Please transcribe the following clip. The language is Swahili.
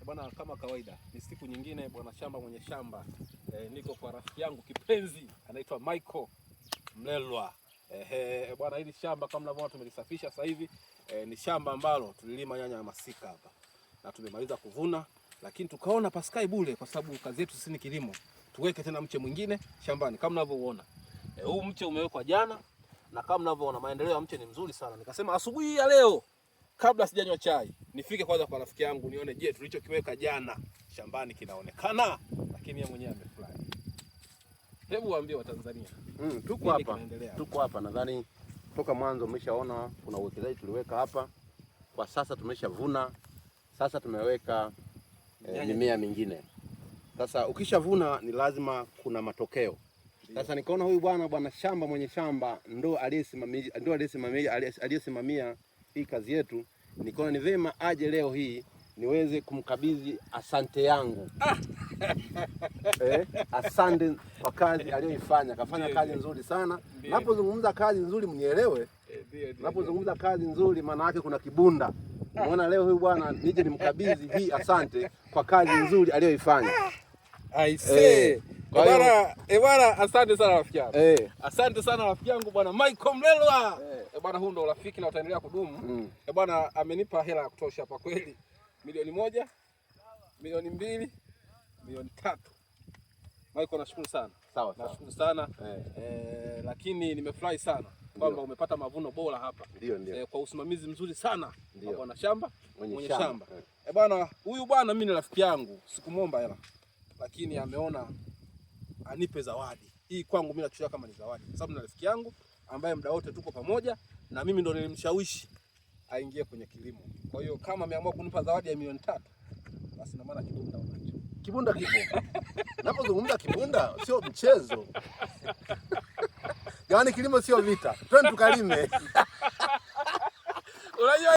Bwana, kama kawaida ni siku nyingine, bwana shamba mwenye shamba. Niko kwa rafiki yangu kipenzi anaitwa Michael Mlelwa. Bwana, hili shamba kama mnavyoona tumelisafisha sasa hivi. Ni shamba ambalo tulilima nyanya ya masika hapa na tumemaliza kuvuna, lakini tukaona paskai bure, kwa sababu kazi yetu sisi ni kilimo, tuweke tena mche mwingine shambani kama mnavyoona. Huu mche umewekwa jana na kama mnavyoona maendeleo ya mche ni mzuri sana. Nikasema asubuhi ya leo kabla sijanywa chai nifike kwanza kwa rafiki yangu nione, je, tulichokiweka jana shambani kinaonekana? Lakini yeye mwenyewe amefurahi. Hebu waambie Watanzania. Tuko hapa, tuko hapa. Nadhani toka mwanzo umeshaona kuna uwekezaji tuliweka hapa. Kwa sasa tumeshavuna, sasa tumeweka mimea mingine. Sasa ukishavuna ni lazima kuna matokeo. Sasa nikaona huyu bwana shamba mwenye shamba ndo aliyesimamia ndo aliyesimamia hii kazi yetu, nikaona ni vema aje leo hii niweze kumkabidhi asante yangu asante kwa kazi aliyoifanya. Kafanya kazi nzuri sana. Napozungumza kazi nzuri mnielewe, napozungumza kazi nzuri maana yake kuna kibunda. Umeona leo huyu bwana nije nimkabidhi hii asante kwa kazi nzuri aliyoifanya. I say. Bwana, asante sana rafiki yangu. Asante sana rafiki yangu bwana Michael Mlelwa. Bwana, huu ndo urafiki na utaendelea kudumu. Bwana, amenipa hela ya kutosha hapa kweli. 1 milioni, 2 milioni, 3 milioni. Michael, nashukuru sana. Sawa, nashukuru sana. Lakini nimefurahi sana kwamba umepata mavuno bora hapa. Ndio. Kwa usimamizi mzuri sana wa bwana shamba mwenye shamba. Bwana, huyu bwana mimi ni rafiki yangu, sikumwomba hela. Lakini ameona anipe zawadi. Hii kwangu mimi nachukulia kama ni zawadi. Kwa sababu ni rafiki yangu ambaye muda wote tuko pamoja na mimi ndo nilimshawishi aingie kwenye kilimo. Kwa hiyo kama ameamua kunipa zawadi ya 3 milioni, basi na maana kibunda unacho. Kibunda kipo. Napozungumza kibunda sio mchezo. Yaani kilimo sio vita. Twende tukalime. Unajua